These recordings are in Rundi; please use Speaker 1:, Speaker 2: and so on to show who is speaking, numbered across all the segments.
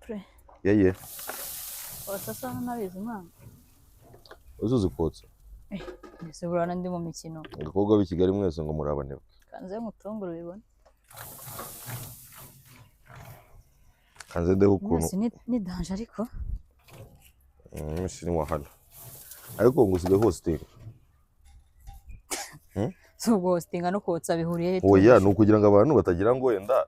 Speaker 1: Pre.
Speaker 2: Yeye.
Speaker 1: Wasasa nabizi mwana.
Speaker 2: Uzuzi kotsa.
Speaker 1: Mbese burana ndi mu mikino.
Speaker 2: Abakobwa b'i Kigali mwese ngo murabanebwe.
Speaker 1: Kanze mutungure ubibone.
Speaker 2: Kanze ndeho ukuntu.
Speaker 1: Mwese ni danger ariko.
Speaker 2: Si ni wahala. Ariko ngo usigaye hosting.
Speaker 1: Si ubwo hostinga no kotsa bihuriye he?
Speaker 2: Oya, ni ukugira ngo abantu batagira ngo wenda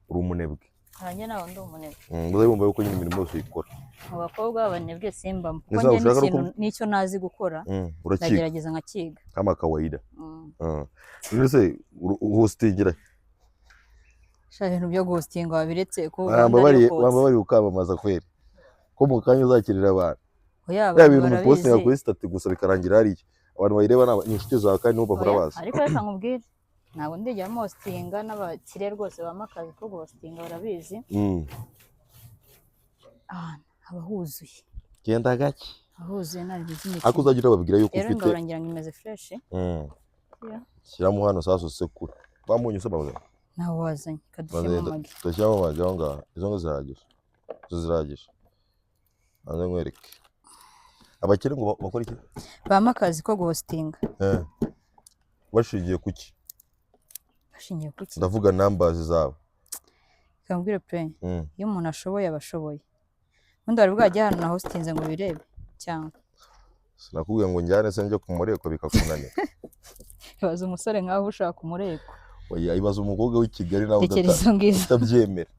Speaker 2: uri umunebwe.
Speaker 1: Nanjye nawe ndi umunebwe.
Speaker 2: Uzajya wumva yuko nyine imirimo yose uyikora.
Speaker 1: Mu bakobwa b'abanebwe simbamo. Kuko
Speaker 2: Ese
Speaker 1: njye
Speaker 2: ushaka no
Speaker 1: n'ikintu n'icyo nazi gukora
Speaker 2: Urakiga
Speaker 1: ndagerageza nkakiga.
Speaker 2: Kama kawaida. None se hostingira?
Speaker 1: Sha ibintu byo guhostinga wabiretse ko gahunda
Speaker 2: Wambabariye
Speaker 1: ariyo kotsa.
Speaker 2: Wambabariye ukamamaza kweri. Ko mu kanya uzakirira abantu.
Speaker 1: Oya,
Speaker 2: Bya
Speaker 1: abantu
Speaker 2: bintu mupostinga
Speaker 1: barabizi.
Speaker 2: kuri status gusa bikarangira hariya. Abantu bayireba ni inshuti zawe kandi nibo bahora
Speaker 1: Oya,
Speaker 2: baza.
Speaker 1: ariko reka nkubwire. Ntabwo ndigera hostinga n'abakire rwose bampa akazi ko guhostinga barabizi. Ahantu haba huzuye.
Speaker 2: Genda gake.
Speaker 1: Huzuye nta bintu
Speaker 2: Ariko
Speaker 1: by'imikino.
Speaker 2: uzajya urababwira yuko
Speaker 1: Rero
Speaker 2: ufite.
Speaker 1: ingabura ngira ngo imeze fresh. Yeah.
Speaker 2: Shyiramo hano sasa usekure. Bamunyu se bawe.
Speaker 1: Nawe wazanye kadushyiramo amagi.
Speaker 2: Dushyiramo amagi aho ngaho. Izo ngo zirahagije. Izo zirahagije. Hanze nkwereke. Abakire ngo bakora iki?
Speaker 1: Bampa akazi ko guhostinga.
Speaker 2: Bashingiye kuki?
Speaker 1: Bashingiye kuki?
Speaker 2: Ndavuga numbers zabo.
Speaker 1: Reka nkubwire pe. Iyo umuntu ashoboye aba ashoboye. Ubundi wari bwajya ahantu na hostinze ngo ubirebe cyangwa?
Speaker 2: Sinakubwiye ngo njyane se njye ku mureko bikakunanira.
Speaker 1: Ibaze umusore nkaho ushaka umureko.
Speaker 2: Oya, ibaze umukobwa w'i Kigali nawe
Speaker 1: Tekera izo ngizo.
Speaker 2: utabyemera.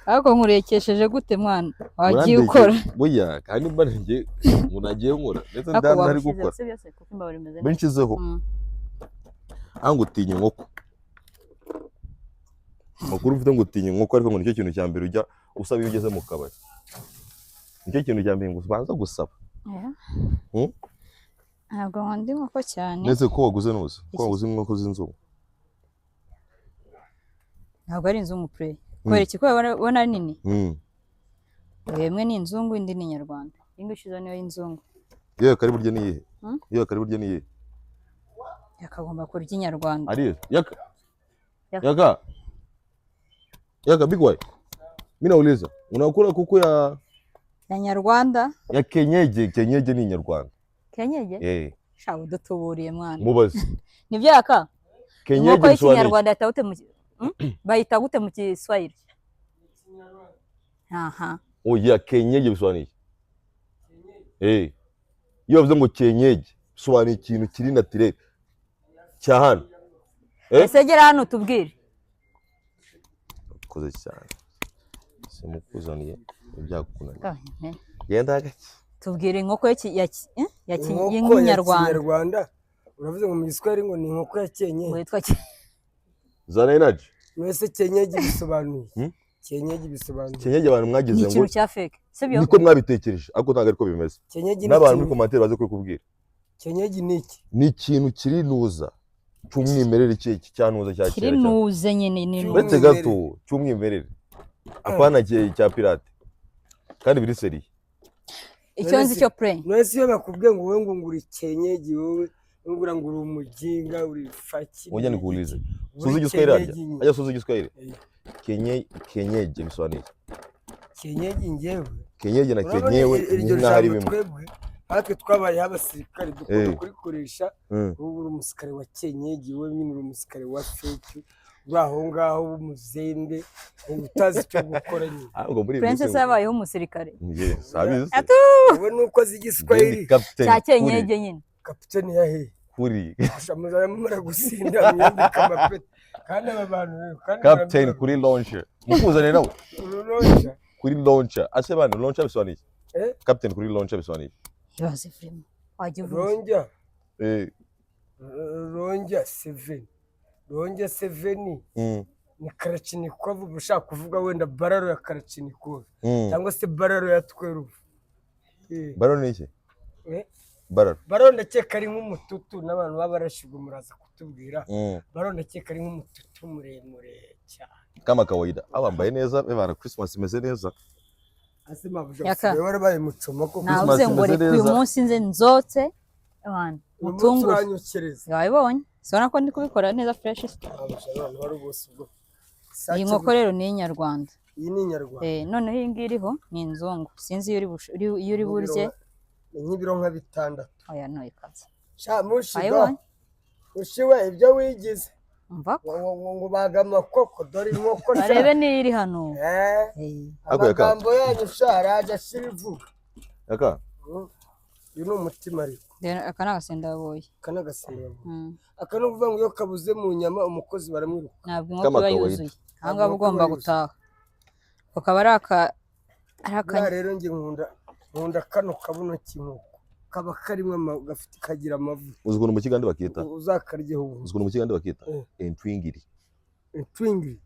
Speaker 1: Ariko nkurekesheje gute mwana? Wagiye ukora.
Speaker 2: Oya, kandi mba njye ngo nagiye nkora. Ndetse
Speaker 1: Ariko
Speaker 2: ndani ntari
Speaker 1: wabishyize
Speaker 2: gukora.
Speaker 1: se byose kuko imbabura imeze neza.
Speaker 2: Benshi aho ngo utinya inkoko. Amakuru mfite ngo utinya inkoko ariko ngo nicyo kintu cya mbere ujya usaba iyo ugeze mu kabari. Nicyo kintu cya mbere ngo ubanza gusaba.
Speaker 1: Ntabwo nkunda inkoko cyane.
Speaker 2: Ndetse ko waguze nuzi, ko waguze inkoko z'inzungu.
Speaker 1: Ntabwo ari inzungu pre. Kubera iki? Kubera ubona ari nini. Imwe ni inzungu indi ni inyarwanda. Iyi ngiyi ushizeho niyo y'inzungu.
Speaker 2: Yewe kari burya ni iyihe? Yewe kari burya ni iyihe?
Speaker 1: Yakagomba kurya inyarwanda.
Speaker 2: Ari yaka.
Speaker 1: Yaka.
Speaker 2: Yaka. Yaka big boy. Mimi nauliza, unakula kuku ya
Speaker 1: Ya nyarwanda.
Speaker 2: Ya kenyeje, kenyeje ni inyarwanda.
Speaker 1: Kenyeje?
Speaker 2: Eh,
Speaker 1: Sha udutuburiye mwana.
Speaker 2: mubaze.
Speaker 1: Nibyo yaka?
Speaker 2: Kenyeje
Speaker 1: Inkoko
Speaker 2: bisobanuye iki?
Speaker 1: y'ikinyarwanda yita gute mu Bayita gute mu Kiswahili? Aha.
Speaker 2: Oya, kenyeje bisobanuye iki? Eh. Iyo bavuze ngo kenyeje bisobanuye ikintu kiri naturel cya hano.
Speaker 1: Ese gera hano tubwire.
Speaker 2: Koze cyane. Simukuzaniye ibyakunaniye. Genda gake.
Speaker 1: Tubwire inkoko ya
Speaker 3: Inkoko ya
Speaker 1: y'inyarwanda.
Speaker 3: Kinyarwanda uravuze ngo mu Giswahili ngo ni inkoko ya kenyeji.
Speaker 1: Ngo yitwa
Speaker 2: Zana energy.
Speaker 3: Mwese kenyeji bisobanuye. Kenyeji bisobanuye.
Speaker 2: Kenyeji abantu
Speaker 1: Ni
Speaker 2: mwagize ngo
Speaker 1: ikintu cya fake. Sibyo?
Speaker 2: Niko mwabitekereje ariko ntabwo ariko bimeze.
Speaker 3: Kenyeji ni
Speaker 2: N'abantu muri commentaire baze kubikubwira.
Speaker 3: Kenyeji ni iki?
Speaker 2: Ni ikintu kiri nuza cy'umwimerere iki cyanuza cya kera.
Speaker 1: Kiri nuze nyine ni nuze.
Speaker 2: Uretse gato cy'umwimerere. Apana cya pirate. Kandi biri seriye.
Speaker 1: Icyo nzi cyo pre.
Speaker 3: Mwese iyo bakubwiye ngo wowe ngo nguri kenyeji wowe ngura ngo uri umuginga uri faki.
Speaker 2: Ngoja nikuulize. Suzi Kiswahili aja? Aja suzi Kiswahili. Kenyeji bisobanuye.
Speaker 3: Kenyeji ngewe.
Speaker 2: Kenyeji na kenyewe ni nkaho ari bimwe.
Speaker 3: Natwe twabayeho abasirikare dukunda kurikoresha. Wowe uri umusirikare wa kenyeji, wowe nyine uri umusirikare wa feki. Uri aho ngaho w'umuzembe utazi icyo gukora nyine.
Speaker 1: Princess yabayeho umusirikare.
Speaker 2: Yes, abizi.
Speaker 3: Wowe nuko azi Igiswahili.
Speaker 1: Cya kenyeji nyine.
Speaker 3: Kapiteni ya he?
Speaker 2: Kuri.
Speaker 3: Muzaba gusinda mwiyambika amapeti. Kandi aba bantu kandi
Speaker 2: Captain kuri launcher. Mukuzane nawe.
Speaker 3: Launcher.
Speaker 2: Kuri launcher. Ase bana launcher bisobanuye iki? Captain kuri launcher bisobanuye iki?
Speaker 1: Ibaze vraiment. Wajya uvuga.
Speaker 3: Ronja. Ronja 7. Ronja 7. Ni Kalachnikov ushaka kuvuga wenda bararo ya Kalachnikov. Cyangwa se bararo ya 12.
Speaker 2: Bararo ni iki? Bararo.
Speaker 3: Bararo ndakeka ari nk'umututu n'abantu baba barashigwa muraza kutubwira. Bararo ndakeka ari nk'umututu muremure cyane.
Speaker 2: Kama kawaida. Abambaye neza bebana Christmas imeze neza.
Speaker 3: Ase mabuja warabaye mucoma ko
Speaker 1: Navuze ngo reka uyu munsi nze nzotse abantu mutungure. Wabibonye? Sibona ko ndi kubikora neza fresh. Iyi nkoko rero ni inyarwanda.
Speaker 3: Iyi ni inyarwanda.
Speaker 1: Noneho iyi ngiyi iriho ni inzungu, sinzi iyo uri iyo uri burye.
Speaker 3: Ni nk'ibiro nka 6.
Speaker 1: Oya, no ikabye.
Speaker 3: Sha mushido.
Speaker 1: Wayibonye?
Speaker 3: Mushi we, ibyo wigize.
Speaker 1: Umva ko
Speaker 3: Ngo baga amakoko, dore inkoko sha.
Speaker 1: Barebe niyo iri hano.
Speaker 2: Ariko yaka.
Speaker 3: Amagambo yanyu sha araje ashira ivuga.
Speaker 2: Yaka.
Speaker 3: Uyu ni umutima ariko.
Speaker 1: Rero aka ni agasendaboye.
Speaker 3: Aka ni agasendaboye. Aka ni ukuvuga ngo iyo kabuze mu nyama umukozi baramwiruka.
Speaker 1: Ntabwo inkoko
Speaker 2: Kama
Speaker 1: iba
Speaker 2: kawaida.
Speaker 1: yuzuye aha ngaha, uba
Speaker 3: Ntabwo
Speaker 1: ugomba
Speaker 3: inkoko iba yuzuye.
Speaker 1: gutaha, kakaba ari aka ari aka.
Speaker 3: Buriya rero njye nkunda kano kabuno k'inkoko, kaba karimo gafite kagira amavuta.
Speaker 2: Uzi ukuntu mu Kigande bakita?
Speaker 3: Uzakaryeho ubu.
Speaker 2: Uzi ukuntu mu Kigande bakita? Entwingiri.
Speaker 3: Intwingiri.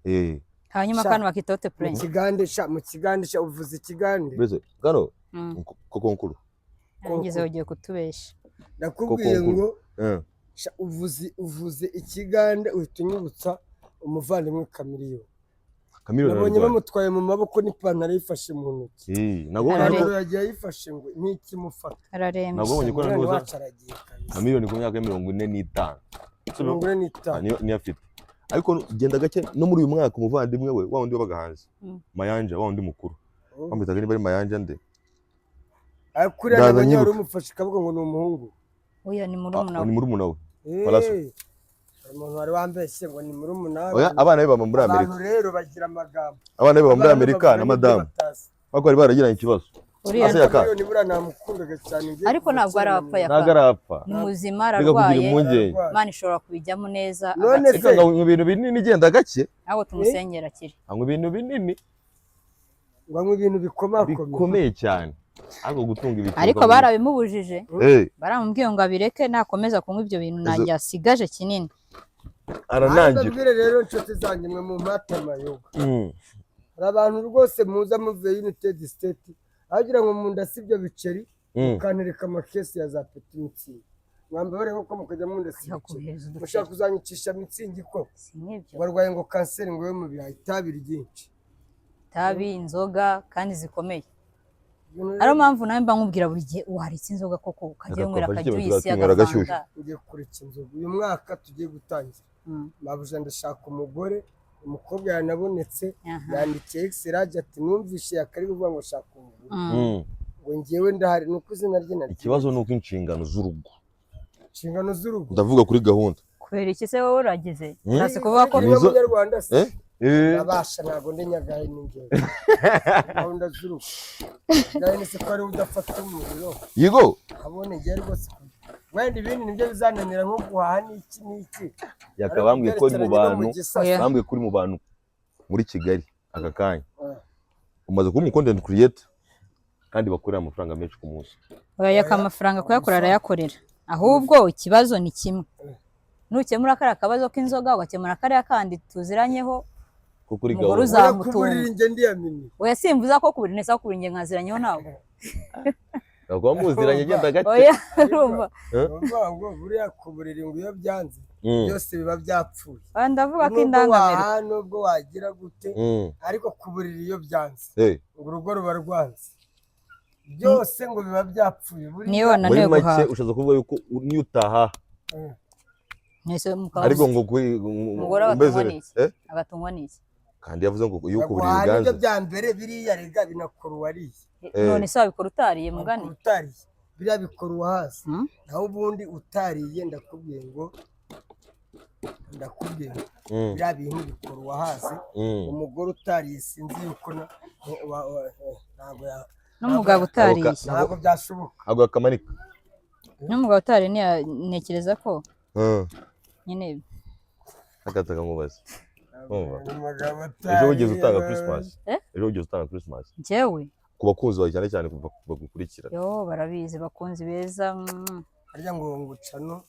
Speaker 1: Hanyuma
Speaker 3: Sha.
Speaker 1: kano bakita ote
Speaker 3: Mu
Speaker 1: purense.
Speaker 3: Kigande sha, mu Kigande sha, uvuze Ikigande.
Speaker 2: Mbese kano kokonkuru.
Speaker 1: Ngize ugiye kutubesha.
Speaker 3: Ndakubwiye
Speaker 2: Kokonkuru.
Speaker 3: ngo sha, uvuze Ikigande uhita unyibutsa umuvandimwe Kamiliyoni.
Speaker 2: Kamiliyoni
Speaker 3: Nabonye
Speaker 2: ararwaye.
Speaker 3: bamutwaye mu maboko n'ipantaro yifashe mu ntoki.
Speaker 2: Nabonye
Speaker 1: Ararembye.
Speaker 2: ko
Speaker 3: Ipantaro yagiye ayifashe ngo ntikimufata.
Speaker 1: Ararembye.
Speaker 2: Nabonye ko
Speaker 3: Umwana
Speaker 2: nanuza
Speaker 3: wacu aragiye kabisa.
Speaker 2: Kamiliyoni ku myaka ya 45. Sibyo?
Speaker 3: 45.
Speaker 2: Niyo afite, ariko genda gake no muri uyu mwaka umuvandimwe we wa wundi wabaga hanze, Mayanja wa wundi mukuru, bamwitaga niba ari Mayanja nde.
Speaker 3: Ariko kuriya
Speaker 2: Ndaza
Speaker 3: nabonye wari
Speaker 2: nyibuka.
Speaker 3: umufashe akavuga ngo ni umuhungu.
Speaker 1: Oya, ni murumuna
Speaker 2: Ah,
Speaker 1: we.
Speaker 2: ni murumuna we. Falaso.
Speaker 3: Hari umuntu wari wambeshye ngo ni murumuna we.
Speaker 2: Oya, abana be baba muri Amerika.
Speaker 3: Abantu rero bagira amagambo.
Speaker 2: Abana be baba muri
Speaker 3: Abana
Speaker 2: Amerika
Speaker 3: bavuga
Speaker 2: na
Speaker 3: n'ibyo
Speaker 2: madamu
Speaker 3: batazi.
Speaker 2: bako bari baragiranye ikibazo.
Speaker 1: Uriya
Speaker 2: Ase yaka.
Speaker 3: Miliyoni buriya namukundaga cyane ngiye
Speaker 1: Ariko
Speaker 3: kuva
Speaker 1: ntabwo
Speaker 3: kera.
Speaker 1: arapfa yaka.
Speaker 2: Ntabwo arapfa.
Speaker 1: Ni muzima,
Speaker 2: Reka kugira
Speaker 1: ararwaye.
Speaker 2: impungenge.
Speaker 3: Ararwaye.
Speaker 1: Imana ishobora kubijyamo neza
Speaker 3: None
Speaker 1: agakira.
Speaker 3: se
Speaker 2: Reka ngo ibintu binini, genda gake.
Speaker 1: Ntabwo tumusengera akire.
Speaker 2: Ngo ibintu binini
Speaker 3: ngo anywe ibintu bikomakomeye.
Speaker 2: Bikomeye cyane, ariko gutunga ibicuruzwa
Speaker 1: Ariko barabimubujije. Baramubwiye ngo abireke, nakomeza kunywa ibyo bintu nanjye asigaje kinini.
Speaker 2: Aranangira.
Speaker 3: Mbabwire rero inshuti zanjye mwe mu mpata amayoga. Hari abantu rwose muza muvuye United State agira ngo munda si ibyo biceri, mukantereka amakesi ya za Petit Mützig, mwambabare ko mukajya munda si ibiceri.
Speaker 1: Yakohereza
Speaker 3: Mushaka
Speaker 1: uduceri.
Speaker 3: kuzanyicisha Mützig ko
Speaker 1: Si nk'ibyo.
Speaker 3: barwaye ngo kanseri ngo yo mu birayi, itabi ryinshi.
Speaker 1: Itabi, inzoga kandi zikomeye.
Speaker 3: Ibintu
Speaker 1: Ariyo mpamvu nawe mba nkubwira buri gihe waretse inzoga koko ukajya
Speaker 2: Reka
Speaker 1: winywera
Speaker 2: twafashe icyemezo,
Speaker 1: akajuice,
Speaker 2: tukinywera agashyushyu.
Speaker 1: agafanta.
Speaker 3: Ngiye kureka inzoga uyu mwaka tugiye gutangira. Mabuja ndashaka umugore, umukobwa yanabonetse. Yandikiye exirage ati numvishe yakari kuvuga ngo shaka umugore, ngo ngewe ndahari, nuko izina rye naryo.
Speaker 2: Ikibazo ni uko inshingano z'urugo.
Speaker 3: Inshingano z'urugo.
Speaker 2: Ndavuga kuri gahunda.
Speaker 1: Kubera iki se wowe uragize ushatse kuvuga ko
Speaker 3: Niba munyarwanda se?
Speaker 2: Eh? Eh.
Speaker 3: Abasha ntabwo ndi nyagahe n'ingewe gahunda z'urugo gahunda se ko ariwe udafata umuriro.
Speaker 2: Yigo.
Speaker 3: Abone ngewe rwose wenda ibindi nibyo bizananira nko guhaha n'iki n'iki.
Speaker 2: Yakabambwiye ko uri mu bantu.
Speaker 1: Oya.
Speaker 2: Bambwiye ko uri mu bantu muri Kigali aka kanya umaze kuba umu content creator kandi bakorera amafaranga menshi ku munsi.
Speaker 1: Oya, amafaranga kuyakora arayakorera, ahubwo ikibazo ni kimwe: nukemura kariya kabazo k'inzoga, ugakemura kariya kandi tuziranyeho,
Speaker 2: ko kuri
Speaker 1: Umugore
Speaker 2: gahunda
Speaker 1: uzamutunga.
Speaker 3: Kuburira njye ndiyamini.
Speaker 1: Oya, simvuza ko kubura neza, ko kubura njye nkaziranyeho nawe.
Speaker 2: Kuba muziranye genda gake.
Speaker 1: Oya, urumva.
Speaker 2: Eh?
Speaker 3: Ni ukuvuga ngo buriya kuburira ngo iyo byanze byose biba byapfuye.
Speaker 1: Oya, ndavuga ko
Speaker 3: Nubwo
Speaker 1: indangamirwa.
Speaker 3: wahaha, nubwo wagira gute, ariko kuburira iyo byanze ngo urugo ruba rwanze byose, ngo biba byapfuye buriya.
Speaker 1: Niyo
Speaker 2: Muri
Speaker 1: wananiwe
Speaker 2: make
Speaker 1: guhaha.
Speaker 2: ushatse kuvuga yuko niyo utahaha
Speaker 1: Mwese mukaba
Speaker 2: ariko ngo kuri
Speaker 1: Umugore agatungwa
Speaker 2: umeze
Speaker 1: n'iki?
Speaker 2: eh?
Speaker 1: Agatungwa n'iki?
Speaker 2: Kandi yavuze ngo iyo kuburira
Speaker 3: Guhaha nibyo
Speaker 2: bwanze.
Speaker 3: bya mbere, biriya rega binakora uwariye.
Speaker 1: None se wabikora utariye mugani?
Speaker 3: Wabikora utariye, biriya bikora uwahaze. Naho ubundi utariye, ndakubwiye ngo biriya bintu bikora uwahaze. Umugore utariye sinzi yuko ntabwo
Speaker 1: N'umugabo utariye.
Speaker 3: Ntabwo byashoboka.
Speaker 2: Ntabwo yakamanika.
Speaker 1: N'umugabo utariye ntekereza ko nyine.
Speaker 2: Akataka nkubaze. Umva.
Speaker 3: Umugabo
Speaker 2: Ejo wigeze utanga
Speaker 3: utariye.
Speaker 2: Christmas?
Speaker 1: Eh?
Speaker 2: Ejo wigeze utanga Christmas?
Speaker 1: Njyewe?
Speaker 2: Ku bakunzi bawe cyane cyane bagukurikira.
Speaker 1: Yo, barabizi, bakunzi beza.
Speaker 3: Harya ngo ngucano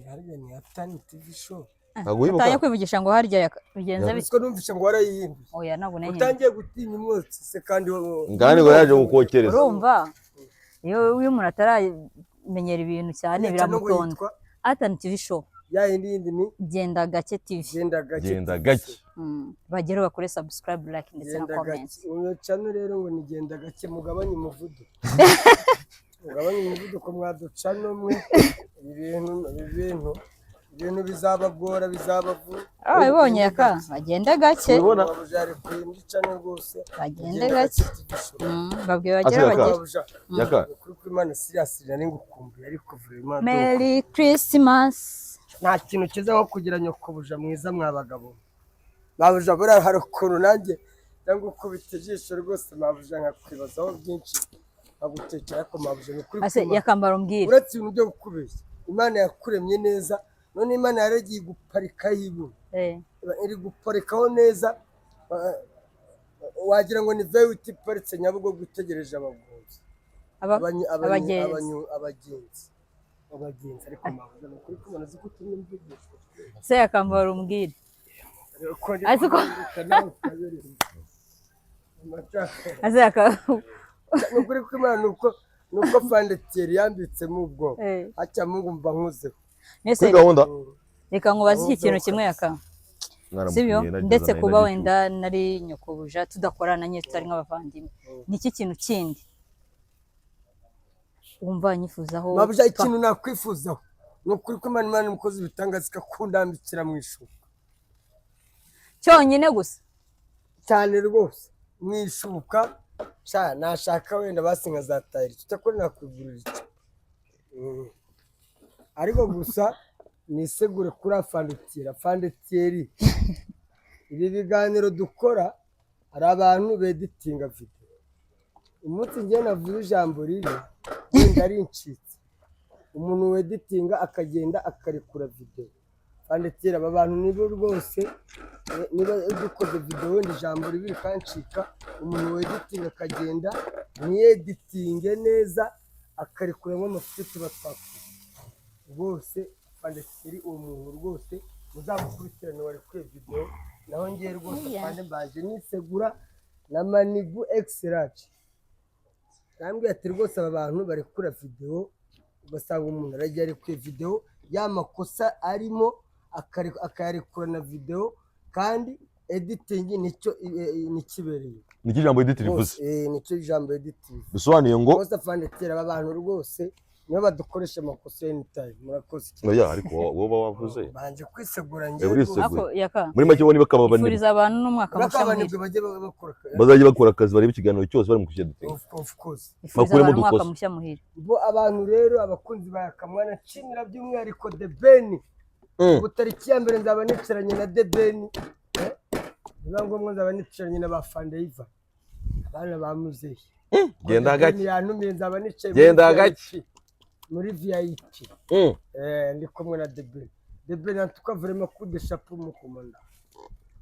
Speaker 3: harya ni Atani TV Show.
Speaker 2: Ntabwo wibuka?
Speaker 1: Utangiye kwivugisha ngo harya bigenze bite?
Speaker 3: Siko numvise ngo warayihinduye.
Speaker 1: Oya, ntabwo nari.
Speaker 3: Utangiye gutinya umwotsi se kandi
Speaker 2: Ngani ngo yaje kukokereza.
Speaker 1: Urumva iyo umuntu ataramenyera ibintu cyane
Speaker 3: Iriya channel ngo
Speaker 1: biramutonda.
Speaker 3: yitwa
Speaker 1: Atani TV Show.
Speaker 3: Ya yindi yindi ni
Speaker 1: Genda Gake TV.
Speaker 3: Genda Gake.
Speaker 2: Genda
Speaker 3: TV
Speaker 2: gake.
Speaker 3: Show.
Speaker 1: Bagere bakore subscribe, like ndetse na
Speaker 3: Genda
Speaker 1: comment.
Speaker 3: gake uyu channel rero ngo ni Genda Gake, mugabanye umuvuduko, mugabanye umuvuduko mwaducano mwe, ibi bintu. Ibintu bizabagora, bizabavura.
Speaker 1: Ah, wabibonye yaka, bagende gake.
Speaker 2: Ubibona?
Speaker 3: Mabuja yarekuye indi cano rwose.
Speaker 1: Bagende gake. Babwiye bagere
Speaker 2: Asiga
Speaker 1: bagere.
Speaker 3: Mabuja,
Speaker 2: Yaka.
Speaker 3: ukuri kw'Imana, serious, nari ngukumbuye, ariko vraiment
Speaker 1: Merry Christmas.
Speaker 3: Nta kintu cyiza nko kugira nyokobuja mwiza, mwa bagabo. Mabuja, buriya hari ukuntu nanjye cyangwa ukubita ijisho rwose, mabuja, nkakwibazaho byinshi, nkagutekera, ariko mabuja, ni ukuri
Speaker 1: Ase
Speaker 3: kw'Imana.
Speaker 1: Yakambara umbwire.
Speaker 3: Uretse ibintu byo kukubeshya, Imana yakuremye neza, none Imana yaragiye guparikaho ibuye, iri guparikaho neza, wagira ngo ni V8 iparitse Nyabugogo itegereje abagenzi.
Speaker 1: Abagenzi.
Speaker 3: Abagenzi. Ariko mabuja, ni ukuri kw'Imana, uzi ko utumye mvugishwa.
Speaker 1: Se yakambara umbwire.
Speaker 3: Ko ndi
Speaker 1: Azi ko-
Speaker 3: kubiruka nawe ukabereye.
Speaker 1: Ase yaka.
Speaker 3: Ni ukuri kw'Imana, nuko fandeteri yambitsemo ubwoba, haca mungu mba nkuzeho.
Speaker 1: Nese
Speaker 2: Kuri gahunda.
Speaker 1: Reka nkubaze iki kintu kimwe, yaka. Sibyo? Ndetse kuba wenda nari nyokobuja, tudakorana nyine, tutari nk'abavandimwe, ni iki kintu kindi wumva nyifuzaho?
Speaker 3: Mabuja, ikintu nakwifuzaho, ni ukuri kw'Imana, Imana umukozi ibitangaza ikakundambikira mu ishuka.
Speaker 1: Cyonyine gusa?
Speaker 3: Cyane rwose, mu ishuka. Sha, nashaka wenda basi nkazatahira icyo, cyakora nakwigurira icyo. Ariko gusa nisegure kuri afandetiyeri. Afandetiyeri, ibi biganiro dukora, hari abantu beditinga videwo. Umunsi ngiye navuze ijambo ribi, wenda rincitse, umuntu weditinga akagenda akarekura videwo. Afandetiyeri, aba bantu nibo rwose, niba dukoze videwo wenda ijambo ribi rikancika, umuntu weditinga akagenda ntiyeditinge neza, akarekuramo amafuti tuba twakoze, rwose afandetiyeri, uwo muntu rwose muzamukurikirane warekuye videwo. Naho ngewe rwose, afande, mbanje nisegura na manibu egisiraje, arambwira ati rwose aba bantu barekura videwo, ugasanga umuntu aragiye arekuye videwo, ya makosa arimo akayarekura na videwo, kandi editing nicyo nikibereye.
Speaker 2: Nicyo ijambo edit rivuze.
Speaker 3: Nicyo ijambo editing.
Speaker 2: Bisobanuye ngo
Speaker 3: Rwose afande, aba bantu rwose nibo badukoresha amakosa anytime. Murakoze cyane.
Speaker 2: Oya, ariko wowe uba wavuze.
Speaker 3: Banje kwisegura
Speaker 2: Eh,
Speaker 3: njyewe.
Speaker 2: urisegura.
Speaker 1: Ako yaka.
Speaker 2: Muri make bo niba kababanebwe.
Speaker 1: Ifuriza abantu n'umwaka mushya
Speaker 3: Bakabanebwe
Speaker 1: muhire.
Speaker 3: bajye bakora
Speaker 2: Bazajya bakora akazi, barebe ikiganiro cyose bari mu kucyeditinga.
Speaker 3: Of course.
Speaker 1: Ifuriza
Speaker 2: Bakuremo
Speaker 1: abantu umwaka
Speaker 2: udukosa.
Speaker 1: mushya muhire.
Speaker 3: Bo abantu rero, abakunzi ba Yakamwana, nshimira by'umwihariko The Ben. Ubu tariki ya 1 nzaba nicaranye na The Ben, niba ngombwa nzaba nicaranye na ba Fandeiva, abana ba muzehe.
Speaker 2: Genda
Speaker 3: The Ben
Speaker 2: gake.
Speaker 3: yantumiye, nzaba nicaye muri
Speaker 2: Genda
Speaker 3: VIP.
Speaker 2: gake.
Speaker 3: Muri VIP. Ndi kumwe na The Ben. The Ben, en tout cas, vraiment, coup de chapeau mu komanda.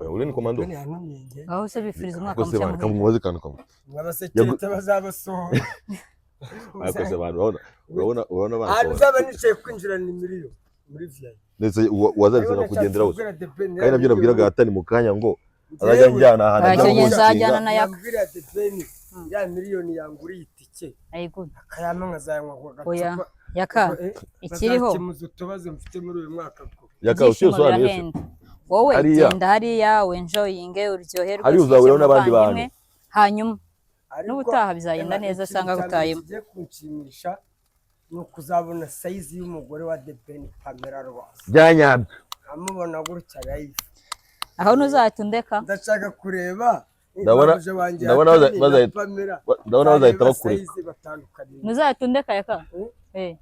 Speaker 2: Uri ni komando.
Speaker 3: Ben yantumiye njye.
Speaker 1: Aho se bifuriza umwaka
Speaker 2: Ariko se
Speaker 1: mushya
Speaker 2: bana
Speaker 1: muhire.
Speaker 2: kamubaze kantu kamwe.
Speaker 3: Abasekirite bazabasohora.
Speaker 2: Ariko se bantu, urabona
Speaker 3: Ahantu
Speaker 2: basohora.
Speaker 3: nzaba nicaye kwinjira ni miliyoni muri VIP.
Speaker 2: Ndetse wazabisanga kugendera hose. Kandi nabyo nabwiraga Hatani mu kanya ngo azajya anjyana ahantu
Speaker 1: Ntacyo
Speaker 2: ajya
Speaker 1: njye nzajyana
Speaker 2: guhostinga.
Speaker 1: na Yaka.
Speaker 3: Yambwira The Ben ya miliyoni yanguriye itike,
Speaker 1: Ayiguhe.
Speaker 3: akayampa nkazayanywa ku
Speaker 1: Oya.
Speaker 3: gacupa.
Speaker 1: Yaka, ikiriho
Speaker 3: Bazakemuza utubazo mfite muri uyu mwaka ko.
Speaker 2: Yaka,
Speaker 1: ibyishimo
Speaker 2: usobanuye se.
Speaker 1: birahenda. Wowe
Speaker 2: Hariya.
Speaker 1: genda hariya wenjoyinge, uryoherwe,
Speaker 2: Hariya uzahuriraho n'abandi
Speaker 1: ushyikire
Speaker 2: bantu.
Speaker 1: Hanyuma
Speaker 3: Ariko,
Speaker 1: n'ubutaha bizagenda
Speaker 3: Emma,
Speaker 1: neza
Speaker 3: ikintu
Speaker 1: asanga
Speaker 3: cya mbere
Speaker 1: agutayemo.
Speaker 3: kigiye kunshimisha ni ukuzabona size y'umugore wa The Ben, Pamela, rwose.
Speaker 2: Byanyabyo.
Speaker 3: Nkamubona gutya live.
Speaker 1: Aho ntuzahita undeka.
Speaker 3: Ndashaka kureba
Speaker 2: Ndabona-
Speaker 3: mabuja wanjye
Speaker 2: ndabona
Speaker 3: Hatani na
Speaker 2: bazahita-
Speaker 3: Pamela,
Speaker 2: ndabona bazahita
Speaker 3: nzareba
Speaker 2: bakureka.
Speaker 3: size batandukaniye.
Speaker 1: Ntuzahita undeka, yaka.
Speaker 3: Eh?
Speaker 1: Eh,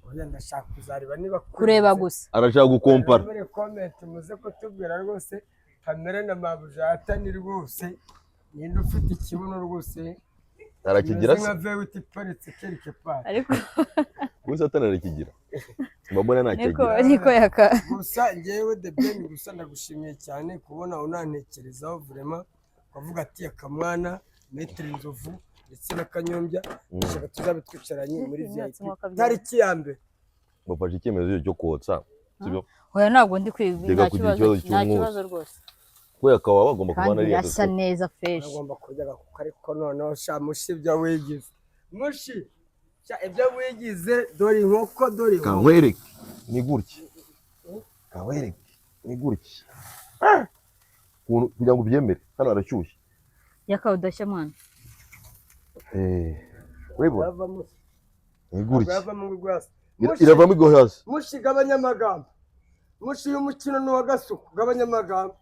Speaker 3: Oya, ndashaka kuzareba niba
Speaker 1: kureba
Speaker 3: kurenze.
Speaker 1: gusa.
Speaker 2: Arashaka gukompara.
Speaker 3: Muri comment muze kutubwira rwose, Pamela na mabuja Hatani, rwose ninde ufite ikibuno rwose
Speaker 2: Arakigira
Speaker 3: kimeze
Speaker 2: se?
Speaker 3: nka V8 iparitse quelque part.
Speaker 1: Ariko
Speaker 2: Ubu Satani arakigira, mbona
Speaker 1: niko
Speaker 2: ntakigira.
Speaker 1: Niko yaka.
Speaker 3: Gusa njyewe The Ben, gusa ndagushimiye cyane kubona unantekerezaho vraiment, ukavuga ati akamwana Maître Nzovu ndetse na Kanyombya, ndashaka tuzabe twicaranye muri
Speaker 1: Imyotsi
Speaker 3: VIP
Speaker 1: mwakabyara.
Speaker 3: tariki ya 1.
Speaker 2: Bafashe icyemezo cyo kotsa, sibyo?
Speaker 1: Oya, ntabwo ndi kwiga.
Speaker 2: Reka
Speaker 1: Nta
Speaker 2: kugira
Speaker 1: kibazo,
Speaker 2: ikibazo
Speaker 1: nta
Speaker 2: cy'umwotsi.
Speaker 1: kibazo rwose.
Speaker 2: Kubera akaba bagomba
Speaker 1: Kandi
Speaker 2: kubana ariya
Speaker 1: birasa neza, fresh.
Speaker 3: Uragomba kurya agakuka, ariko noneho sha mushi, ibyo wigize mushi, sha ibyo wigize, dore inkoko, dore inkoko.
Speaker 2: Kankwereke ni gutya, kankwereke ni gutya. Kugira ngo ubyemere, hano harashyushye.
Speaker 1: Yaka, udashya mwana.
Speaker 2: Eh, urabibona?
Speaker 3: Yavamo
Speaker 2: Ni gutya.
Speaker 3: yavamo urwasi.
Speaker 2: Iravamo igwa hasi.
Speaker 3: Mushi, gabanya amagambo. Mushi, uyu mukino ni uwa Gasuku. Gabanya amagambo.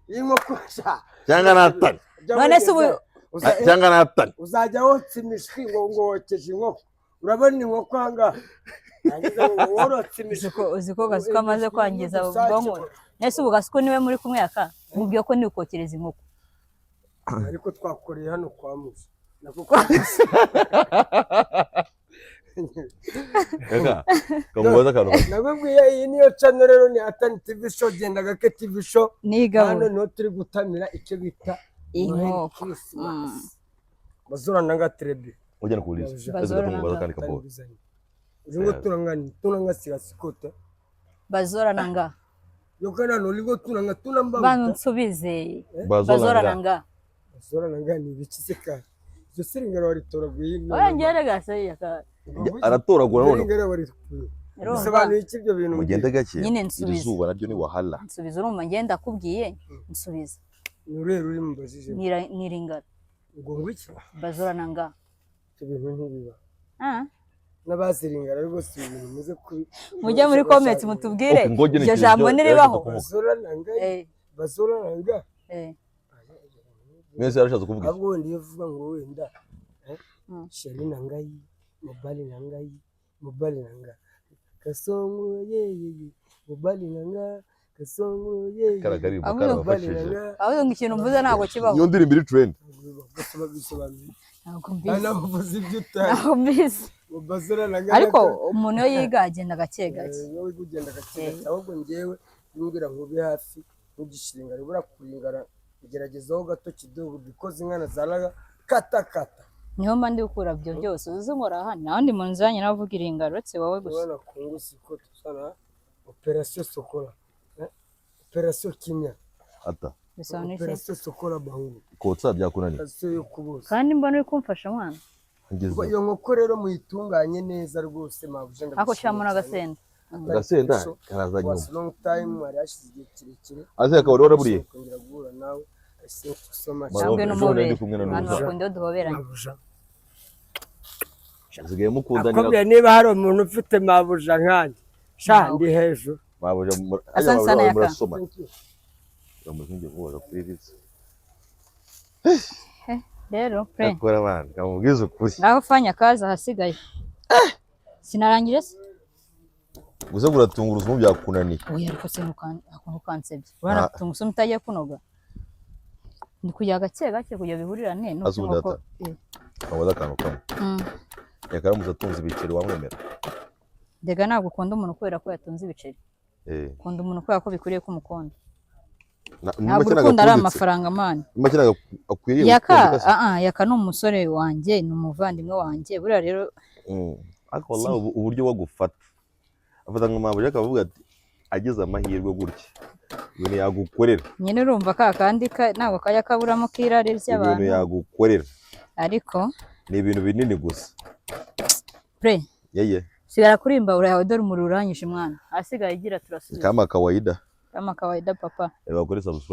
Speaker 3: Iyi nkoko sha.
Speaker 2: Cyangwa natani.
Speaker 3: Jya
Speaker 1: None se
Speaker 3: wegeza.
Speaker 2: Cyangwa natani.
Speaker 3: Uzajya wotsa imishwi ngo wokeje inkoko. Urabona inkoko ahangaha, Yagize ngo worotse imishwi.
Speaker 1: Uzi ko Gasuku amaze
Speaker 3: Imishwi
Speaker 1: kwangiza
Speaker 3: y'udusake.
Speaker 1: ubwonko. Nese ubu Gasuku niwe muri kumwe? Yaka, mubwiye ko ndikokereza inkoko.
Speaker 3: Ariko twakoreye hano kwa Musa, nako kwa Musa.
Speaker 2: Kaka, kamubaza akantu gato.
Speaker 3: Nababwiye, iyi niyo channel rero, ni Atani TV Show, Genda Gake TV Show.
Speaker 1: Nigabura.
Speaker 3: Hano niho turi gutamira icyo bita Noheli,
Speaker 1: Inkoko.
Speaker 3: Christmas. Bazora nanga trebi.
Speaker 2: Ujya kuuliza.
Speaker 1: Bazora
Speaker 2: Kamubaza
Speaker 1: nanga.
Speaker 2: kandi kaboga.
Speaker 3: Ulingo tunanga tunanga sigasikota.
Speaker 1: Bazora nanga.
Speaker 3: Yokana no lingo tunanga tunamba.
Speaker 1: Bantu nsubize.
Speaker 2: Bazora
Speaker 1: Bazora
Speaker 2: nanga.
Speaker 1: nanga.
Speaker 3: Bazora nanga ni ibiki se kandi? Ibyo siringara waritoraguye.
Speaker 1: Oya, ngere gase yaka.
Speaker 2: Aratoragura none.
Speaker 3: Siringara waritoraguye.
Speaker 1: Urumva?
Speaker 3: Bisobanuye iki ibyo bintu?
Speaker 2: Mugende gake.
Speaker 1: Nyine
Speaker 2: Iri
Speaker 1: nsubiza.
Speaker 2: zuba naryo ni wahala.
Speaker 1: Nsubiza, urumva ngenda akubwiye nsubiza.
Speaker 3: Ni uruhe ruri mubajije?
Speaker 1: Niringara.
Speaker 3: Ngo iki?
Speaker 1: Bazora nanga.
Speaker 3: Ibyo bintu ntibiba.
Speaker 1: Ah.
Speaker 3: N'abaziringara rwose, ibi bintu muze kubi.
Speaker 1: Mujye muri comments mutubwire
Speaker 2: Okay, ngoje ni
Speaker 1: iryo
Speaker 2: ikintu
Speaker 1: jambo niribaho.
Speaker 3: Bazora nanga. Bazora nanga.
Speaker 2: Mwese yarashatse kuvuga iki?
Speaker 3: Ahubwo wenda iyo uvuga ngo wenda chéri na ngai, mobali na ngai, mobali na nga kasongo yeyeye, mobali na nga kasongo yeyeye,
Speaker 2: Kara karirimbo
Speaker 1: Ahubwo
Speaker 3: mobali na
Speaker 2: karabafashije.
Speaker 3: nga.
Speaker 1: Ahubwo ngo ikintu mvuze ntabwo kibaho.
Speaker 2: Iyo ndirimbo iri trend.
Speaker 3: Gusa bisobanuye
Speaker 1: Ntabwo
Speaker 3: nta
Speaker 1: mbizi.
Speaker 3: nawe uvuze ibyo utazi.
Speaker 1: Ntabwo mbizi.
Speaker 3: Ngo bazora na nga.
Speaker 1: Ariko umuntu iyo yiga agenda gake gake.
Speaker 3: Iyo wiga ugenda gake gake. Ahubwo njyewe nimbwira ngo ube hafi ntugishiringara, ubura kuringara, ugeragezaho gato kidogo bikoze inkana zaraga kata kata.
Speaker 1: Niho mba ndi gukura ibyo byose uzi nkora hano, nta wundi muntu nzanye nawe uvuga iringara uretse wowe gusa.
Speaker 3: Urabona kungu siko tuzana operation Sokola, operation kimya.
Speaker 2: Ata.
Speaker 1: Bisobanuye iki?
Speaker 3: Operation Sokola bangu.
Speaker 2: Kotsa byakunaniye.
Speaker 3: Operation yo kubuza.
Speaker 1: Kandi mbona uri kumfasha mwana.
Speaker 2: Ngeze.
Speaker 3: Iyo nkoko rero muyitunganye neza rwose, mabuja.
Speaker 1: Ariko shyiramo n'agasenda.
Speaker 2: Agasenda karaza nyuma.
Speaker 3: Was long time, hari hashize igihe kirekire.
Speaker 2: Aze akaba wari waraburiye.
Speaker 3: Kongera guhura nawe, I thank you so much.
Speaker 2: Mama,
Speaker 1: Cyangwa
Speaker 2: ejo bundi
Speaker 1: n'umubere
Speaker 2: ndi kumwe na
Speaker 1: abantu
Speaker 2: Nuza.
Speaker 1: bakunda iyo duhoberanye.
Speaker 3: Mabuja.
Speaker 2: Usigaye mukundanira.
Speaker 3: Akubwiye niba hari umuntu ufite mabuja nkanjye, sha, ndi hejuru.
Speaker 2: Mabuja
Speaker 1: Asante sana, Yaka.
Speaker 2: murasoma.
Speaker 3: Thank you.
Speaker 2: Ngiye kubaza kuri visi.
Speaker 1: Rero pre
Speaker 2: Yakora abana kamubwiza ukuri.
Speaker 1: Ngaho fanya kazi ahasigaye sinarangije se?
Speaker 2: Gusa buratungurusumu byakunaniye.
Speaker 1: Oya, ariko se ukuntu ukansebye, urabona tungurusumu itagiye kunoga, ni kujya gake gake kugira bihurirane nuko
Speaker 2: Azi ubu
Speaker 1: inkoko
Speaker 2: data. Kamubaza akantu kamwe. Yakaramutse atunze ibiceri wamwemera?
Speaker 1: Ndega ntabwo ukunda umuntu kubera ko yatunze ibiceri. Ukunda umuntu kubera ko bikwiriye ko umukunda. Ntabwo urukundo ari amafaranga, man.
Speaker 2: Make ntabwo akwiriye
Speaker 1: Yaka
Speaker 2: gukundika se?
Speaker 1: ah ah, Yaka ni umusore wanjye, ni umuvandimwe wanjye buriya rero.
Speaker 2: Ariko wallahi uburyo wagufata, afata nka mabuja, akavuga ati agize amahirwe gutya ibintu yagukorera.
Speaker 1: Nyine urumva ka kandi ntabwo kajya kaburamo k'irari
Speaker 2: Ibintu
Speaker 1: ry'abantu.
Speaker 2: yagukorera
Speaker 1: Ariko
Speaker 2: ni ibintu binini gusa.
Speaker 1: Pre,
Speaker 2: yeye.
Speaker 1: Sigara kuri imbabura yawe, dore umuriro uranyishe mwana, ahasigaye igira turasubiza.
Speaker 2: Kama kawaida.
Speaker 1: Kama kawaida, papa.
Speaker 2: Reba kuri subscribe.